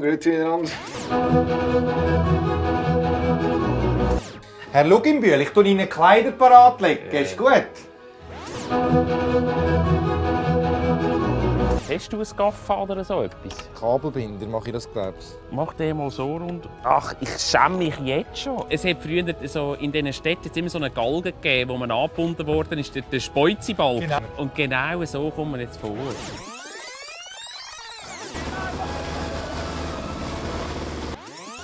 grüezi miteinander. Herr Luginbühl, ich tue Ihnen Kleider parat legen. Ist gut? Hast du ein Gaffa oder so etwas? Kabelbinder mache ich das, glaubst du? Mach den mal so rund. Ach, ich schäme mich jetzt schon. Es hat früher so in diesen Städten immer so eine Galge gegeben, wo man angebunden worden ist, der Speuzibalken. Genau. Und genau so kommt man jetzt vor.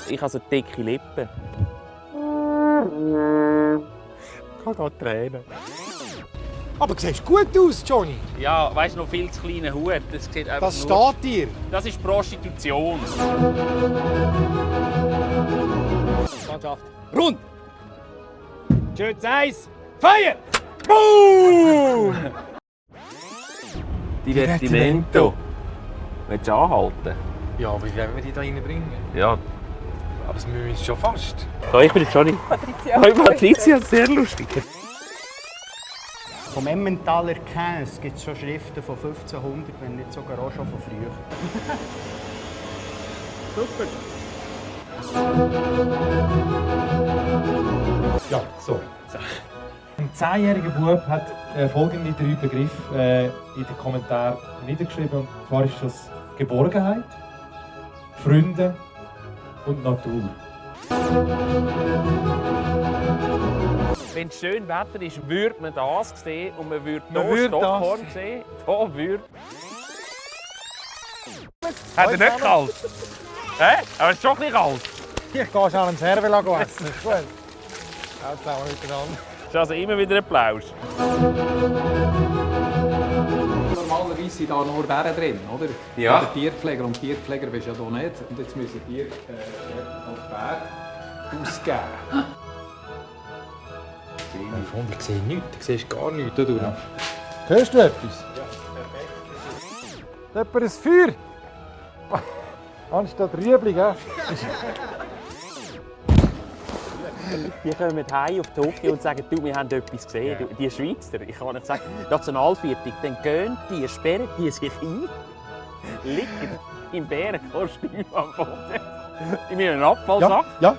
Ich habe so dicke Lippen. Ich habe gerade Tränen. Aber du siehst gut aus, Johnny. Ja, weißt du, noch viel zu kleiner Hut. Das sieht einfach Das nur... steht dir. Das ist Prostitution. Mannschaft. Rund! Schütz 1, Feuer! Boom! Divertimento. Willst du anhalten? Ja, wie wollen wir die da reinbringen? Ja. Aber das müssen wir uns schon fast. Ja, ich bin jetzt Johnny. Patricia. Hi Patricia, sehr lustig. Vom Emmentaler Käse gibt es schon Schriften von 1500, wenn nicht sogar auch schon von früher. Ja, so. Ein 10-jähriger Bub hat folgende 3 Begriffe in den Kommentaren niedergeschrieben. Und zwar ist das Geborgenheit, Freunde und Natur. Wenn es schön Wetter ist, würde man das sehen und man würde Man hier würde Stockhorn das. sehen. Hier würde... Hat er nicht kalt? Hä? Aber es ist schon ein bisschen kalt. Ich gehe schon einen Serve essen. Ist gut. Auch zusammen miteinander. Das ist also immer wieder ein Plausch. Normalerweise sind da nur Bären drin, oder? Ja. Der Tierpfleger und Tierpfleger bist ja hier nicht. Und jetzt müssen wir als Bär ausgeben. Ich sehe nichts. Du siehst gar nichts. Ja. Hörst du etwas? Ja, perfekt. Hat jemand ein Feuer? Anstatt Rüebli, gell? Die kommen heim auf Tokio und sagen, du, wir haben etwas gesehen. Du, die Schweizer, ich kann nicht sagen, Nationalviertel, dann gehen die, sperren die sich ein, liegen im Bärenkostüm am Boden. In meinem Abfallsack. Ja.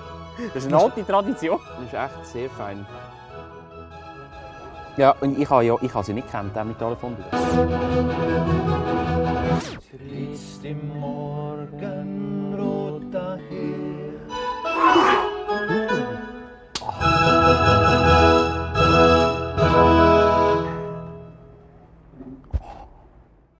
Das ist eine alte Tradition. Das ist echt sehr fein. Ja, und ich habe sie nicht gekannt, mit alle von dir.